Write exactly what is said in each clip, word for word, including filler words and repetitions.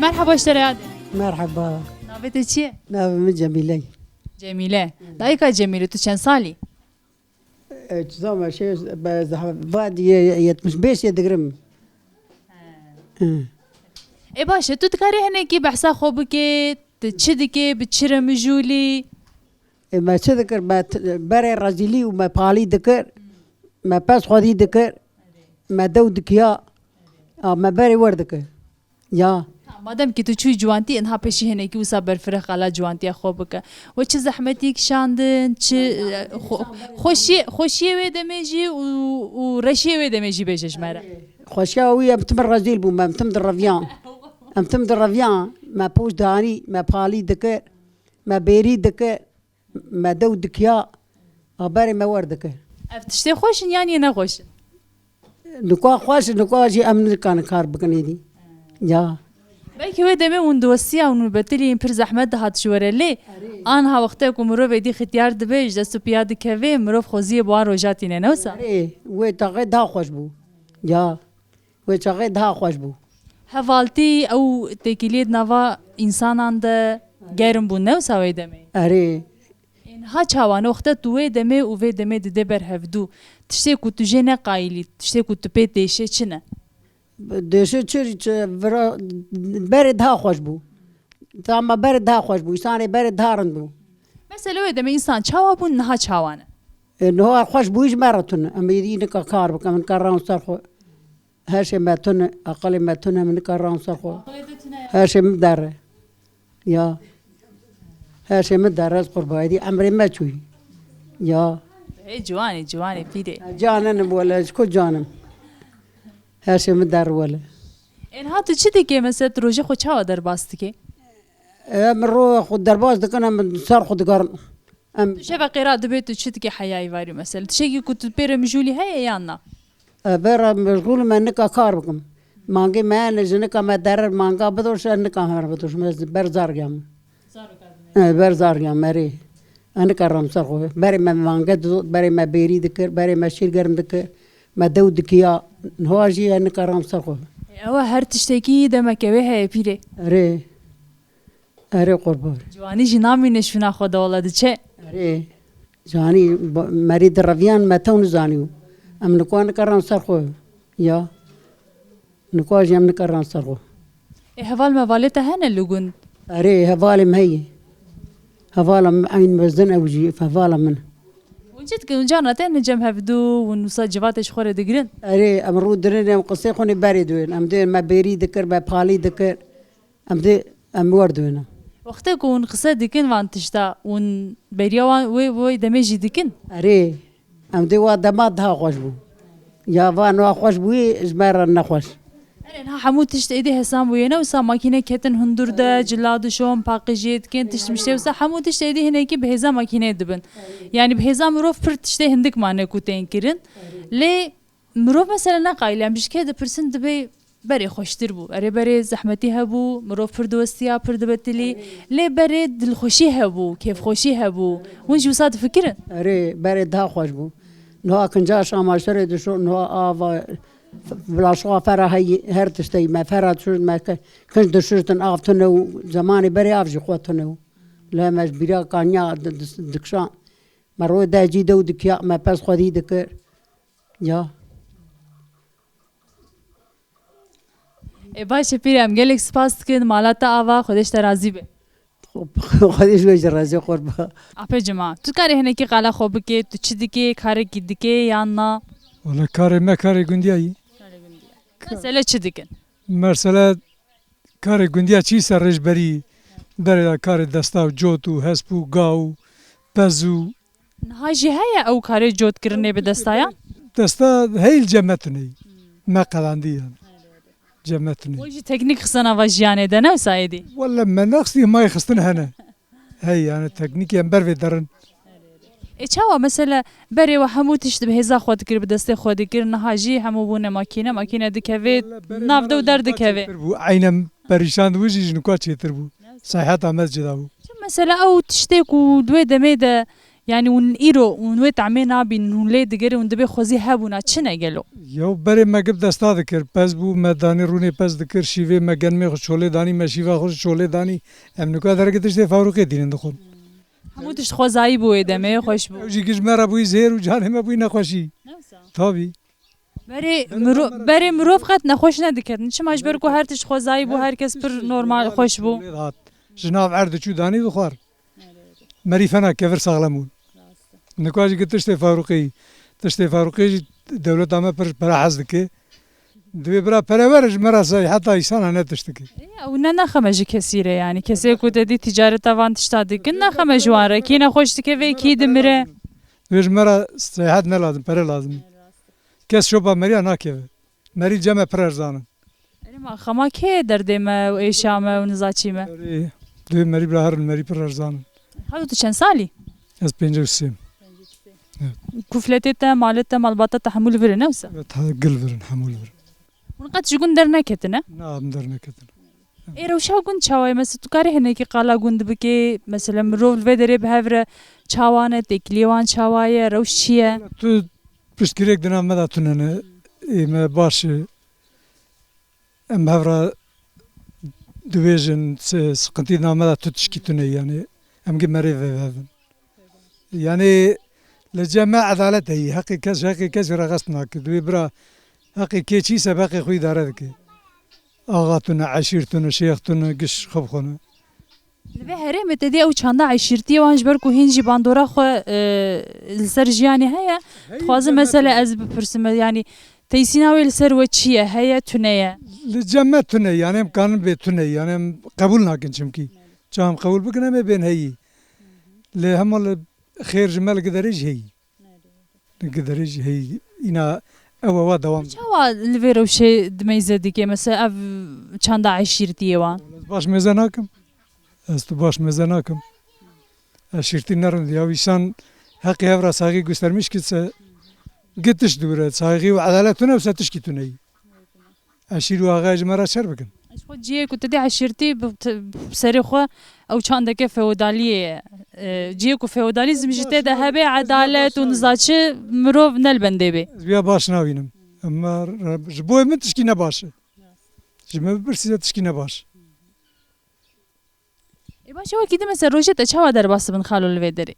Merhaba, ji te re yade. Merheba. Navê te çi ye? Navê min Cemîle ye. Cemîle. Dayika Cemîle, tu çend salî? E, çi zama şey, be, zah-, va diye yetmiş beş ye digirim. Hı. E, baş e, tu dikarî hinekî behsa xwe bikê, tu çi dikê, bi çi re mijûlî? E, me çi dikir? Me t-, berê rezîlî û me palî dikir. Me pez xwedî dikir. Me dew dikiya. A, me berê wer dikir. Ya. Ha, madem ki tu çûyî ciwantî, inha pêşî hinekî wisa berfireh qala ciwantiya xwe bike. We çi zehmetî kişandin, çi, e, xwe-, xweşiyê, xweşiyê wê demê jî û, û reşiyê wê demê jî bêje ji me re. Xweşiya wî em tim rezîl bûn, em tim direviyan. Em tim direviyan, me poş danî, me palî dikir, me bêrî dikir. Me dew dikiya, a berê me wer dike. Ev tiştê xweş in yan yê nexweş in? Nika xweş in, nika jî em nikarin kar bikin êdî. Ya. Belkî wê demê hûn diwestiya hûn betilî pir zehmet dihat ji we re lê. Erê. Anha wextê ku mirov êdî xitiyar dibe, ji dest û piya dikeve, mirov xweziyê bi wan roja tîne, ne wisa? Erê, wê taxê daha xweş bû. Ya. Wê çaxê daha xweş bû. Hevaltî ew têkiliyê di nava însanan de germ bû, ne wisa wê demê? Erê. Ê niha çawa ne wexte tu wê demê û vê demê didê ber hevdû? Tiştê ku tu jê neqayîlî, tiştê ku tu pê dêşê çi ne? Dêşê çi, çi vira, berê daha xweş bû. Tam me berê daha xweş bû, însanê berê daha rind bû. Mesela wê demê însan çawa bûn, niha çawa ne? E, niha xweş bû, ji me re tune. Em êdî nika kar bikin, em nika ran ser xwe. Her şey me tune, aqilê me tune, em nika ran ser xwe. Aqilê te tune ya. Her şey min derre. Ya. Her şey min derre, ez qurba êdî, emrê me çûyî. Ya. Hey, ciwanî, ciwanî, pîrê. Canin im wele, ji ku canim? Her şey min derre wele. Ê niha tu çi dikê, mesela tu rojê xwe çawa derbas dikê? Em ro xwe derbas dikin, em ser xwe digerin. Em Tu şeva qêra dibê tu çi dikê heya îvarî mesela? Tiştekî ku tu pê re mijûlî heye yan na? E, vera meşgûl me nika kar bikim. Mangê me ne, ji nika me derir manga bidoşe, nika me bidoşe, me ber zargiya me. E, ber zargiya me rê. E, nika ram ser xwe. Berê me mange dido, berê me bêrî dikir, berê me şîr germ dikir. Me dew dikiya. Niha jî e nika ram ser xwe. Ewa her tiştekî demeke wê heye pîrê. Erê. Erê qurban. Ciwanî jî namîne şûna xwe de wala diçe. Erê. Canî ba-, merî di reviyan me tew nizanî. Em niko nikeran ser xwe. Ya. Niko jî em nikeran ser xwe. Ê heval mevalê te hene li gund? Erê, hevalê me heye. Hevala min eyn mezin ew jî hevala min. Hûn çi dikin? Hûn carna tên cem hevdû, hûn wisa civatê ji xwe re digirin? Erê, em rû dirin, em qisê xwe nê berê duyên. Em dê me bêrî dikir, me palî dikir. Em dê em wer duyêne. Wextê ku hûn qise dikin van tişta, hûn beriya wan wê, wê demê jî dikin? Erê, em dê wa dema daha xweş bû. Ya van wa xweş bûyî, ji me re nexweş. Erê, niha hemû tişt êdî hesam bûye, ne wisa makîne ketin hundur de, cila dişon, paqijiyê dikin, tişt miştê wisa, hemû tişt êdî hinekî bi hêza makîneyê dibin. Yanî bi hêza mirov pir tiştê hindik mane ku tên kirin. Lê Mirov mesela neqayîl e, em ji kê dipirsin dibê berê xweştir bû. Erê berê zehmetî hebû, mirov pir diwestiya, pir dibetilî. Lê berê dilxweşî hebû, kêfxweşî hebû. Hûn jî wisa difikirin? Erê, berê daha xweş bû. Niha kinca şamaşerê dişo, niha ava, f-, bilaşoxa fera heyî, her tişteyî me fera dişuşt, me ke-, kinc dişuştin av tune û zemanê berê av jî xwe tune û. Lê me ji bîra kaniya di-, di-, dikşan. Me rû de cî dew dikiya, me pez xwedî dikir. Ya. Ê baş e pîrê, em gelek spas dikin, mala te ava, Xwedê ji te razî be. Xwedê ji we jî razî, qurba. Apê Cima, tu karê hinekî qala xwe bikê, tu çi dikê, karekî dikê yan na? Wala karê me karê gundiya yî. Karê gundiya. Mesele çi dikin? Mesele karê gundiya çi ser rêjberî, berê de karê desta û cot û hesp û ga û pez û Niha jî heye ew karê cotkirinê bi desta ya? Desta heyl cem me tune. Me qelandî yani. Cem me tune. Wê jî teknîk xisena va jiyanê de ne wisa êdî? Welle me nexstî may xistin hene. Hey yani teknîk em ber vê derin. E çawa mesela berê we hemû tişt bi hêza xwe dikir, bi destê xwe dikir, niha jî hemû bûne makîne, makîne dikeve, nav de û der dikeve. Çêtir bû. Eynen perîşan dibû jî ji nika çêtir bû. Seheta me cida bû. Çi mesela ew tiştê ku di wê demê de Yani hûn îro hûn wê tehmê nabînin, hûn lê digerin, hûn dibê xwezî hebûna çi ne gelo? Yew berê me gib desta dikir, pez bû, me danî rûnê pez dikir, şîvê me genmê xwe çolê danî, me şîva xwe ji çolê danî. Em nika dereke tiştê fewrûqê dînin dixwin. Hemû tişt xwezayî bû wê demê, xweş bû. Ew jî giş me re bûyî zêr û canê me bûyî nexweşî. Newsa. Tabî. Berê Berê miro-, me re berê mirov qet nexweş nediketin. Çima ji ber ku her tişt xwezayî bû, her kes pir normal, xweş bû. Çolê dihat. Ji nav erd diçû danî dixwar. Merî fena kevir saxlem bûn. Nika jî ki tiştê farûqê yî. Tiştê farûqê jî dewleta me pir pere hez dike. Divê bira pere were ji me re sey heta îsana ne tişt dike. Ya, ew ne naxeme ji kesî re yani. Kesê ku te dî ticareta van tişta dikin, naxeme ji wan re. Kî nexweş dike vê kî dimire. Divê ji me re seyhet ne lazim, pere lazim. Kes şopa meriya nakeve. Merî cem e pir erzan in. Erê ma xema kê derdê me û êşa me û nizaçî me? Erê, divê merî bira herin, merî pir erzan in. Xalo, tu çend salî? Ez pêncî û sê im. Evet. Kufletê te, malê te, malbata te hemû li vir in, ne wisa? Evet, ha, gil vir in, hemû li vir in. Hûn qet ji gund derneketine? Na, em derneketine. Ê rewşa gund çawa ye? Mesela tu karî hinekî qala gund bikê, mesela mirov li vê derê bi hev re çawa ne, têkiliyê wan çawa ye, rewş çi ye? Tu piştgirêk di nav me de tune ne, ê me baş e. Em bi hev re dibêjin, si-, siqintî di nav me de tu tişkî tune ye, yani em gi merê ve hevin. Yani li cem me edalet heyî, heqê kes, heqê kes reqest nake. Divê bira heqê kê çî se bi heqê xwe îdare dike. Axa tune, eşîr tune, şêx tune, giş xwe bi xwe ne. Li vê herêmê te dî ew çanda eşîrtiyê wan ji ber ku hîn jî bandora xwe, e, li ser jiyanê heye. Heyî, dixwazim cem me mesela tune. Ez bipirsim, yani teysîna wê li ser we çi ye? Heye, tune ye? Li cem me tune, yani em kanin bê tune, yani em qebûl nakin çimkî. Ça em qebûl bikin, em ê bên heyî. Lê hema li xêr ji me li giderê jî heyî. Li giderê jî heyî. Îna ew ewa dewam. Çawa li vê rewşê dimeyze dike? Mesela ev çanda eşîrtiyê wan? Ez baş mêze nakim. Ez tu baş mêze nakim. Eşîrtî ne rind ya. Îsan heqê hev re saygî göstermiş ki se gitiş dûre. Saygî û edalet tune, wisa tişkî tune yî. Eşîr û axayê ji me re şer bikin. Ji xwe cihê ku tu dê eşîrtî bi te-, bi serê xwe ew çandeke feodaliyê ye. E, cihê ku feodalîzm ji tê de hebe, edalet û nizaçi mirov ne li bendê bê. Ez vêya baş nabînim. Em re-, ji bo min tişkî ne baş e. Ji me bipirsî de tişkî ne baş. Ê baş e, wekî din mesela rojê te çawa derbas dibin xalo li vê derê?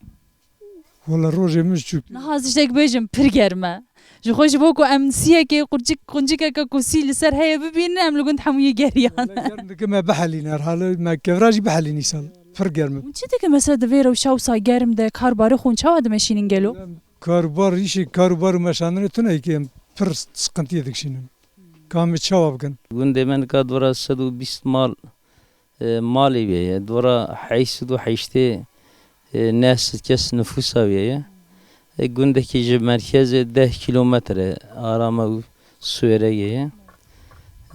Wala rojê min ji çûk. Niha ez tiştek bêjim pir germ e. Ji xwe ji bo ku em siyekê qurcik, quncikeke ku sî li ser heye bibînin, em li gund hemûyê geriyan. Germ dike me bihelîne, her halê me kevra jî bihelîn îsal. Pir germ e. Hûn çi dikin mesela di vê rewşa wisa germ de, karbarê xwe hûn çawa dimeşînin gelo? Em karbar, îşê karbar û meşandinê tune yekê em pir siqintiyê dikişînin. Ka em ê çawa bikin? Gundê me nika dora sed û bîst mal e, malê wê ye. Dora heyşt sed û heştê, e, neh sed kes nifûsa wê ye. E, gundekî ji merkezê deh kîlometre ara me û Suêreyê ye.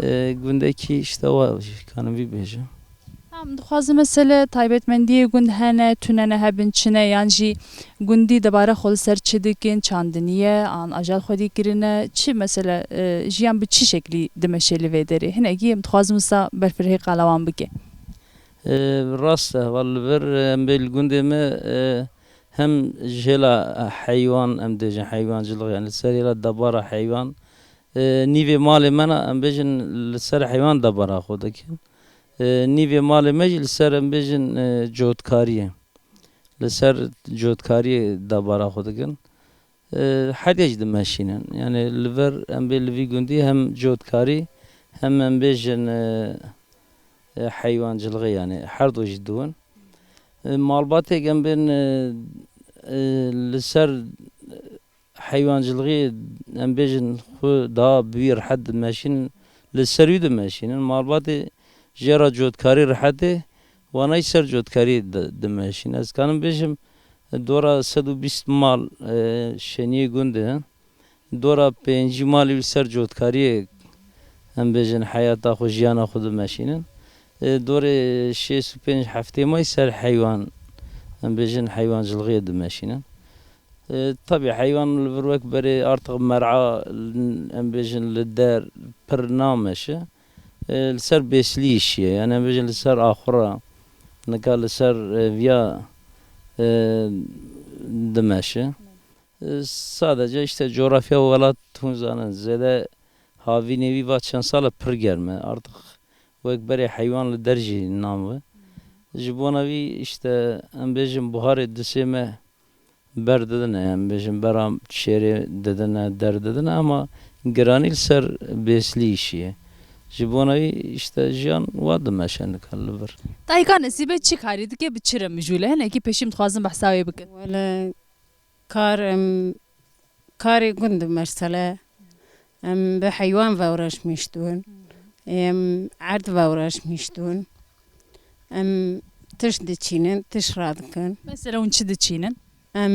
E, gundekî işte wa jî kanim vî bêjim. Tamam, dixwazim mesele taybetmendiyê gund hene, tune ne hebin, çi ne, yan jî gundî debara xwe li ser çi dikin, çandinî ye, an ajal xwedî kirine, çi mesele, e, jiyan bi çi şeklî dimeşe li vê derê? Hinekî em dixwazim wisa berfirehê qala wan bike. E, rast e, heval li vir, e, em bê li gundê me, e, hem ji hêla heywan, em dêjin heywancilix, yani li ser hêla debara heywan, e, nîvê malê me na, em bêjin li ser heywan debara xwe dikin. E, nîvê malê me jî li ser, em bêjin, e, cotkariyê. Li ser cotkariyê debara xwe dikin. E, her yek dimeşînin. Yani li vir em bê li vî gundî hem cotkarî hem em bêjin, e, e, heywancilixê yani her do jî diwin. E, malbatêk em bên, e, e, li ser heywancilixê em bêjin xwe daha bi wî rehet dimeşînin, li ser wî dimeşînin. Malbatê jê re cotkarî rehet e, wana jî ser cotkarî di-, dimeşînin. Ez kanim bêjim, dora sed û bîst mal, e, şeniyê gund e. Dora pêncî malî li ser cotkariyê, em bêjin, heyata xwe, jiyana xwe dimeşînin. E, dorê şêst û pênc heftê mayî ser heywan, em bêjin, heywancilixê dimeşînin. E, tabî heywan li vir wek berê artık mer'a, em bêjin, li der pir nameşe. E, li ser bêslî îşiye. Yani em bêjin li ser axura, nika li ser, e, viya, e, dimeşe. E, sadece işte coğrafya welat hûn zanin. Zêde havînê wî va çend sal e pir germ e. Artık wek berê heywan li der jî nan ve. Ji bona wî işte em bêjin buharê disê me ber didine, em bêjin bera şêrê didine, der didine ama giranî li ser bêslî îşî ye. Ji bona wî işte jiyan wa dimeşe nika li vir. Dayika Nesîbe çi karî dike, bi çi re mijûl e? Hinekî pêşî min dixwazim behsa wê bikin. Wele kar em karê gund mesele. Em bi heywan ve uğraşmış dûn. Em erd ve uğraşmış dûn. Em tişt diçînin, tişt radikin. Mesela hûn çi diçînin? Em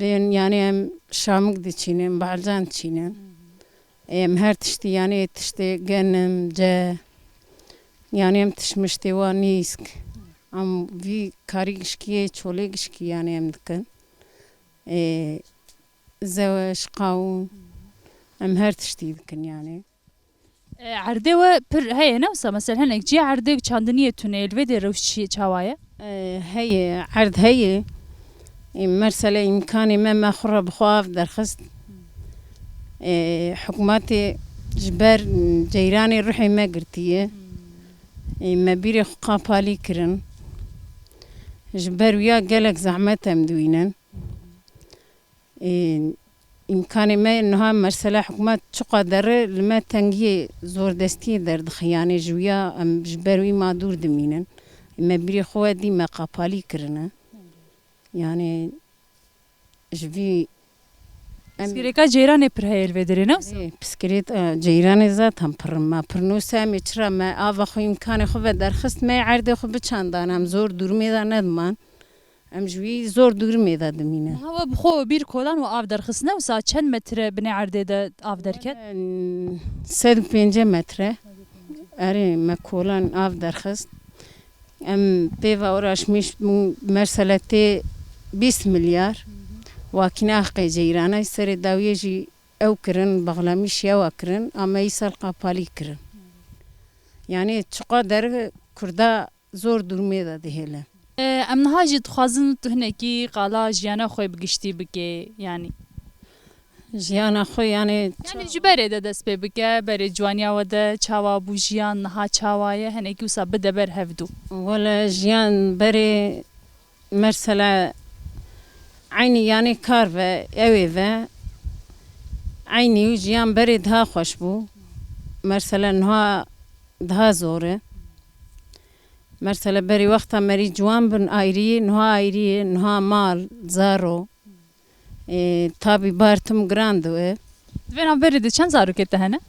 bên, yani em şamik diçînin, balcan diçînin. Em her tiştî, yani tiştê genim, ce, yani em tişmiştê wa nîsk. Em vî karî gişkiyê, çolê gişkî yani em dikin. Ê, zeweş, qawûn, em her tiştî dikin yani. E, erdê we pir heye, ne wisa? Mesela hinek cî erdê çandiniyê tune, li vê dê rewş çi, çawa ye? E, heye, erd heye. E, mersele îmkanê me, me xwe re bi xwe av derxist. E, hikûmetê ji ber ceyranê ruhê me girtiye. E, me bîrê xwe qapalî kirin. Ji ber wîya gelek zehmet em diwînin. Ê, îmkanê me niha mesela hikûmet çiqa derre li me tengiyê zordestiyê derdixe, yanê ji wîya em ji ber wî ma dûr dimînin. Me birê xwe we dî me qapalî kirine. Yanê ji vî em Pirsgirêka ceyranê pir heye li vê derê, ne wisa? Ê, pirsgirêt, e, ceyranê zaten pir in. Ma pir nûse em ê çira me ava xwe îmkanê xwe ve derxist, me erdê xwe biçandan, em zor dûrmê de nediman. Em ji wî zor dûrmê de dimînin. Niha we bi xwe bîr kolan û av derxistine, wisa çend metre binê erdê de av derket? Em, sed û pêncî metre. Erê, me kolan av derxist. Em pê ve uğraşmış bûn, mersele tê bîst milyar. Wakîna heqê ceyranay serê dawiyê jî ew kirin, baxlamîş yewa kirin, ama îsal qapalî kirin. Yani çiqa der Kurda zor durumê de dihêle. E, em niha jî dixwazin tu hinekî qala jiyana xwe bi giştî bikê, yanî. Jiyana xwe, yanî. Yanî ji berê de dest pê bike, berê ciwaniya we de çawa bû jiyan, niha çawa ye, hinekî wisa bide ber hevdû. Wele jiyan berê, mersela, eynî, yanî kar ve, ewê ve, eynî jiyan berê daha xweş bû. Mersela niha daha zor e. Mersele berî wexta merî ciwan bin ayrî, niha ayrî, niha mal, zaro. Ê, tabî bar tim giran diwe. Di vê navberê de çend zarokê te hene?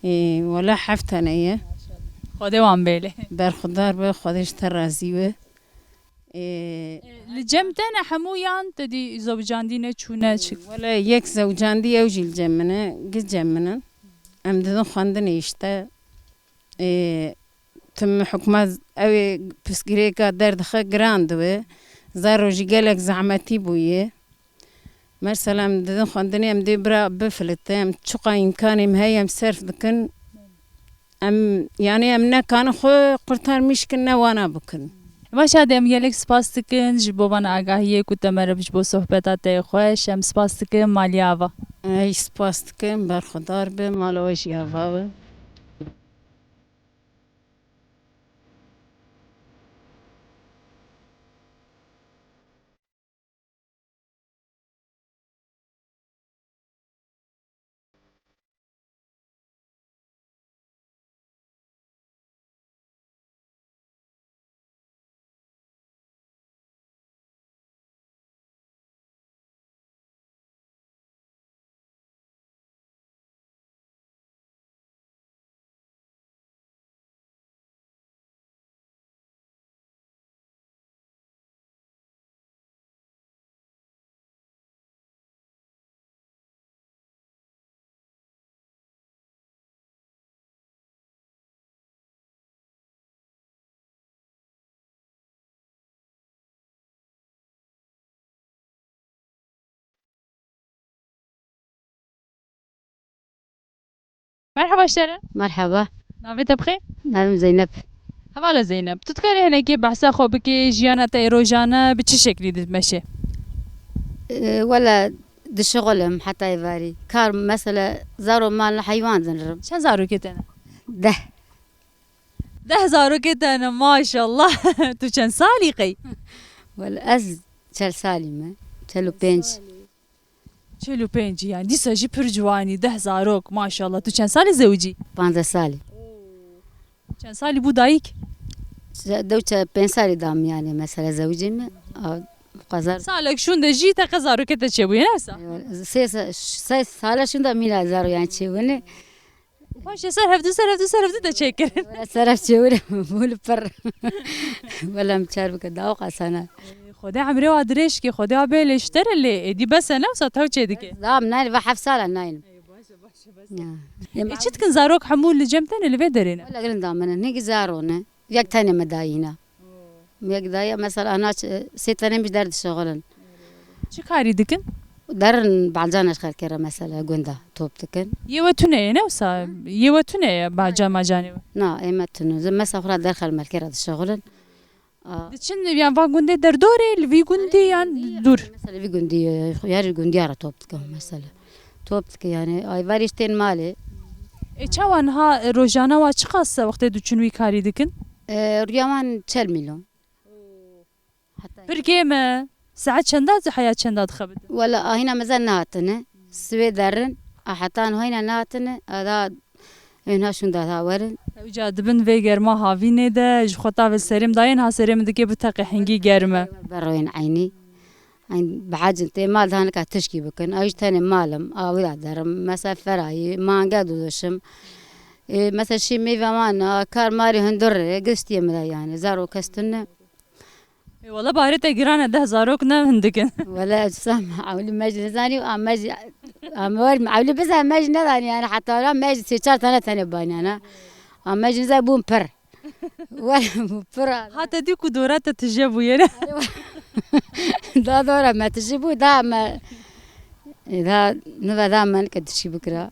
Ê, wela heft tane ye. Xwedê wan bêle. Berxudar be, Xwedê ji te razî be. Ê, Li cem te ne hemû yan te dî zewicandî ne çûne çi? Wela yek zewicandî ew jî li cem min e, gi cem min in. Em didin xwendinê işte. Ê, tim hikûmet ew ê pirsgirêka derdixe giran dibe. Zaro jî gelek zehmetî bûye. Mesela em didin xwendinê em dê bira bifilite, em çiqa îmkanê em heye em serf dikin. Em, yanî em nekanin xwe qurtarmîş kin, ne wana bikin. Baş e, em gelek spas dikin ji bo van agahiyê ku te me re ji bo sohbeta te yê xweş. Em spas dikin, malî ava. Ey, spas dikim, berxwedar be, mala we jî ava be. Merhaba ji te re. Merhaba. Navê te bi xêr? Navê min Zeynep. Hevala Zeynep, tu dikarî hinekê behsa xwe bikî, jiyana te ê rojane bi çi şeklî dimeşe? E, wele dişixulim heta êvarî. Kar mesela zaro mal heywan dinrim. Çend zarokê te ne? Deh. Deh zarokê te ne, maşallah. Tu çend salî qey? Wele ez çel salî me. Çel û pênc. Çel û pênc, yani dîsa jî pir ciwanî, deh zarok, maşallah. Tu çend salî zewicî? Panzdeh salî. Çend salî bû dayik? Dew çe pênc salî da min yani mesela zewicî me. A, qezar. Salek şûnde jî te qe zarokê te çêbûye, ne wisa? Sê sa-, sê sala şûnda mîna zaro yani çêbûne. Paşê ser hevdu, ser hevdu, ser hevdu de çêkirin. Wele ser hev çêwir bû li pir. Wele em çar bike daw qasana. Xwedê emrê wa dirêj ke, Xwedê wa bê lê ji te re lê êdî bes e ne wisa tew çê dike. Dam nayne ve heft sala nayne. Ya. Ê, çi dikin zarok hemû li cem te ne, li vê derê ne? Wele girin da min e, nêkî zaro ne. Yek tenê me dayîna. Yek daye, mesela, ana ç-, sê tenê min ji der dişixulin. Çi karî dikin? Derin balcana ji xelkê re, mesela, gunda top dikin. Yê we tune ye, ne wisa? Yê we tune ye, balcan macanê we? Na, ê me tune. Zê mesela xwe ra derxel melkê re dişixulin. A. Diçin, yan van gundê derdorê, li vî gundî yan dûr? Mesela, vî gundî, ya ji gundiya re top dikin, mesela. Top dikin, yani, ay, verî ji tên malê. E, çawa niha, e, rojana wa çiqas e wextê diçin wî karî dikin? E, rûya wan çel mîlon. Heta Pir kêm e. Saet çenda, heya çenda dixebitin? Wela, a hîna mezin nehatine. Sibê derin, a heta niha hîna nehatine, a da ê niha şûnda da werin. Ewca dibin vê germa havînê de, ji xwe tavê serê min dayê, niha serê min dike biteqe hingî germ e. Beroyên eynî. Eyn behecin tê mal daha nika tişkî bikin. A ji tenê malim, a wî da derim, mesela ferayî, mange dûdişim. Ê, mesela şî mêve wan, a kar marî hundur e, giştiyê min de yani, zaro kes tune. Ê, wele barê te giran e, deh zarok ne hindik in. Wele, tu sa me ewlî me jî nizanî, a me jî, a me wer me ewlî bize me jî nezanî yani, heta wela me jî sê çar tane tenê baniyana. A me jî nize bûn pir. Wele bû pir a. Ha te dî ku dora te tije bûye ne? Da dora me tije bû, da me, ê, da nive da me nike tişî bikira.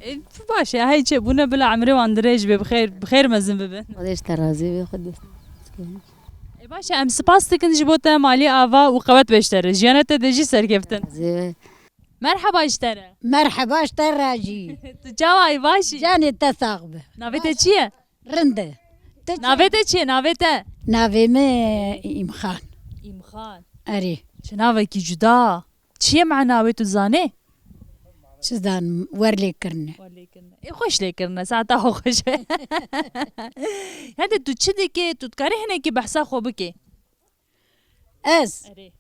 E, baş e, hey çêbûne bila emrê wan dirêj be, bi xêr, bi xêr mezin bibe. Xwedê ji te razî be, Xwedê. E, baş e, em spas dikin ji bo te, malî ava û qewet be ji te re. Jiyana te de jî serkeftin. Razî be. Merheba ji te re. Merheba ji te re jî. Tu çawa yî, baş î? Canê te sax be. Navê te çi ye? Rind e. Tu çi? Navê te çi ye, navê te? Navê min Îmxan. Îmxan. Erê. Çi navekî cuda. Çi ye mana wê, tu zanê? Çi zanim, werlêkirine. Werlêkirine. Ê, xweş lêkirine, saeta xwe xweş e. Hede tu çi dikê? Tu dikarî hinekî behsa xwe bikê? Ez? Erê.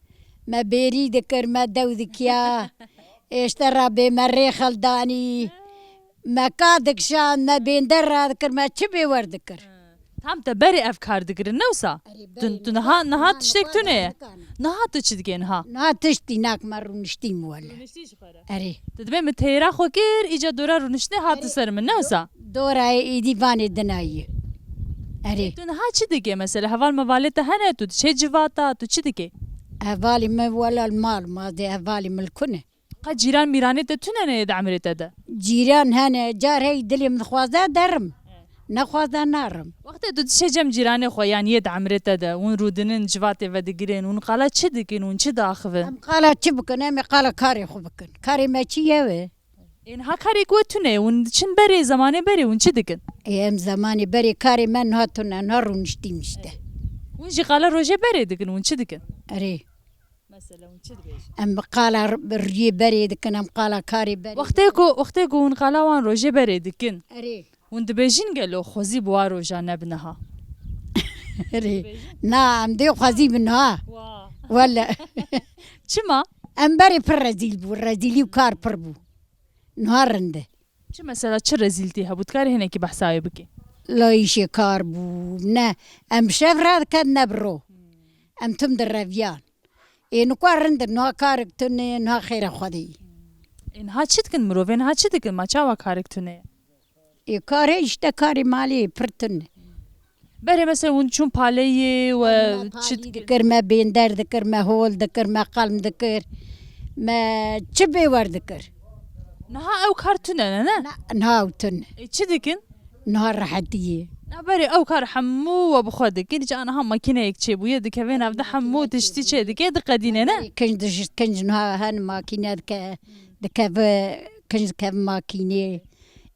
Me bêrî dikir, me dew dikiya. Êşte re bê me rê xeldanî. Me ka dikişand, me bênder radikir, me çi bê werdikir? Tam te berê ev kar dikirin, ne wisa? Erê, Tu, berê tu me niha, kar, niha me tiştek kar tune ye. Niha tu çi dikê niha? Niha tiştî nak, me rûniştî min wele. Rûniştî ji xwe re. Erê. Tu dibê min têra xwe kir, îca dora rûniştinê hati ser min, ne wisa? Dora êdî vanê dinayî. Erê. Tu niha çi dikê mesela? Heval mevalê te hene, tu diçê civata, tu çi dikê? Hevalê me wela li mal ma dê, hevalê min li ku ne. Qet cîran mîranê te tune ne yê di emrê te de? Cîran hene, car hey dilê min dixwaze derim. Nexwaze narim. Wextê tu diçe cem cîranê xwe yan yê di emrê te de, hûn rûdinin, civatê vedigirin, hûn qala çi dikin, hûn çi diaxivin? Em qala çi bikin? Em ê qala karê xwe bikin. Karê me çi ye wê? Ê niha karê ku we tune ye, hûn diçin berê, zemanê berê hûn çi dikin? Ê em zemanê berê karê me niha tune, niha rûniştîm işte. Hûn jî qala rojê berê dikin, hûn çi dikin? Erê. Mesela hûn çi dibêjin? Em qala r-, riyê berê dikin, em qala karê berê. Wextê ku, wextê ku hûn qala wan rojê berê dikin, Erê. Hûn dibêjin gelo xwezî bi wa roja ne bi niha? Erê. Na, em dê xwezî bi niha. Wa. Wele. Çima? Em berê pir rezîl bû, rezîlî û kar pir bû. Niha rind e. Çi mesela, çi rezîltî hebû? Dikarî hinekî behsa wê bikî? La îşê kar bû, ne. Em bi şev radiket ne bi ro. Em tim direviyan. Ê nikwa rind in, niha karik tune, niha xêra Xwedê ye. Ê niha çi dikin mirovê? Niha çi dikin? Ma çawa karik tune ye? Ê kar heye işte, karê malê pir tune. Berê mesela hûn çûn paleyê we çi dikir? Me bênder dikir, me hol dikir, me qelm dikir, me çi bê wer dikir. Niha ew kar tune ne, ne? Na-, niha ew tune. Ê çi dikin? Niha rehetî ye. Na berê ew kar hemû we bi xwe dikir, îca niha makîneyek çêbûye, dikeve nav de hemû tiştî çêdike, diqedîne, ne? Kinc dişt, kinc niha hen makîne dike, dikeve, kinc dikeve makînê.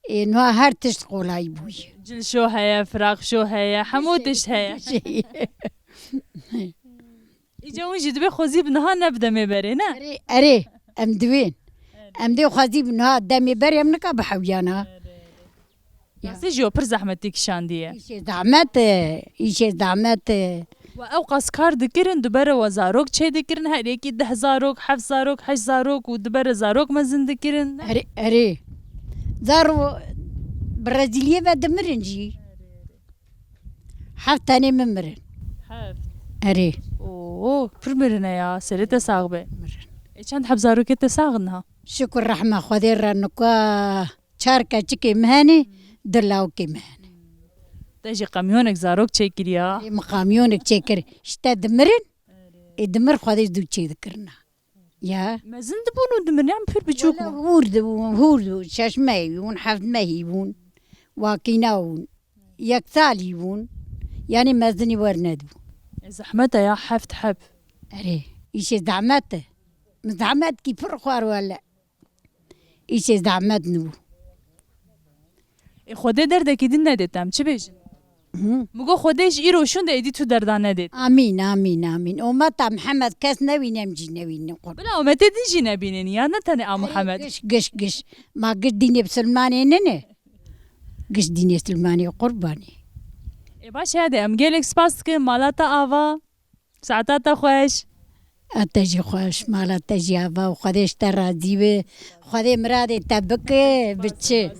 Ê, niha her tişt qolay bûye. Cilşo heye, firaqşo heye, hemû tişt heye. Şey. Îca hûn jî dibê xwezî bi niha ne bi demê berê, ne? Erê, erê, em diwên. Em dê xwezî bi niha demê berê em nika bi hewiyana. Ya. Rastî jî pir zehmetî kişandiye. Îşê zehmet e, îşê zehmet e. We ew qas kar dikirin, dibere we zarok çê dikirin, her yekî deh zarok, heft zarok, heşt zarok û dibere zarok mezin dikirin. Erê, erê. Zaro Brezîliyê ve dimirin jî. Heft tenê min mirin. Heft. Erê. Oo, pir mirine ya, serê te sax be. Mirin. E, çend heb zarokê te sax in ha? Şukur rehme Xwedê re nika çar keçikê min henê, du lawikê min hene. Te jî qemyonek zarok çêkiriya. Ê, min qemyonek çêkir. Ji te dimirin, ê dimir Xwedê dû çê dikirina. Ya. Mezin dibûn û dimirin, yan pir biçûk bûn? Wela hûr dibûn, hûr dibûn, şeş mehî bûn, heft mehî bûn, wakîna bûn, yek salî bûn, yanî mezinî wernedibûn. E, zehmet e ya, heft heb. Erê, îşê zehmet e. Min zehmet kî pir xwar wele. Îşê zehmet nibû. Ê, Xwedê derdekî din nedê te, em çi bêjin? Hı. Min got, Xwedê ji îro şûnde êdî tu derda nedê te. Amîn, amîn, amîn. Ometa Mihemed kes newîne, em jî newînin qurban. Bila ometê din jî nebînin ya, ne tenê a Erê, Mihemed. Giş, giş, giş. Ma giş dînê bisilmanê nine. Giş dînê silmanê qurbanê. Ê, baş e, hadi em gelek spas dikin, mala te ava. Saeta te xweş. A te jî xweş, mala te jî ava û Xwedê ji te razî be. Xwedê miradê te bike, biçe.